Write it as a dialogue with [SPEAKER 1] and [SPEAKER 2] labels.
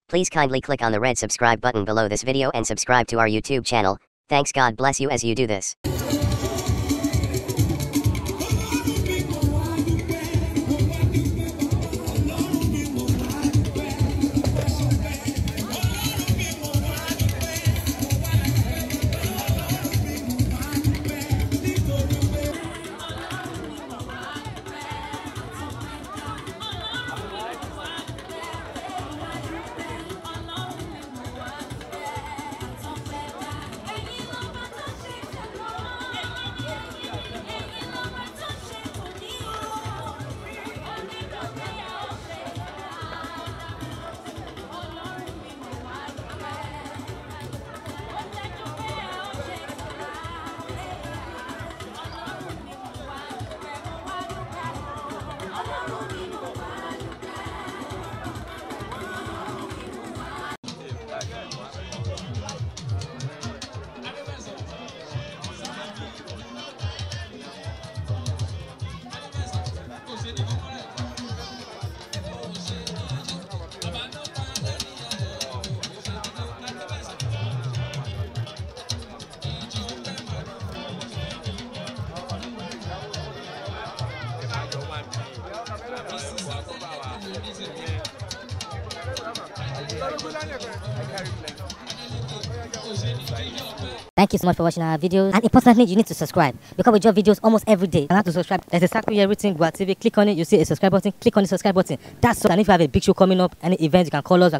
[SPEAKER 1] Please kindly click on the red subscribe button below this video and subscribe to our YouTube channel. Thanks. God bless you as you do this.
[SPEAKER 2] Thank you so much for watching our videos, and importantly, you need to subscribe because we drop videos almost every day. And how to subscribe? There's a circle here written Gua TV. Click on it, you see a subscribe button. Click on the subscribe button. That's all. And if you have a big show coming up, any event, you can call us.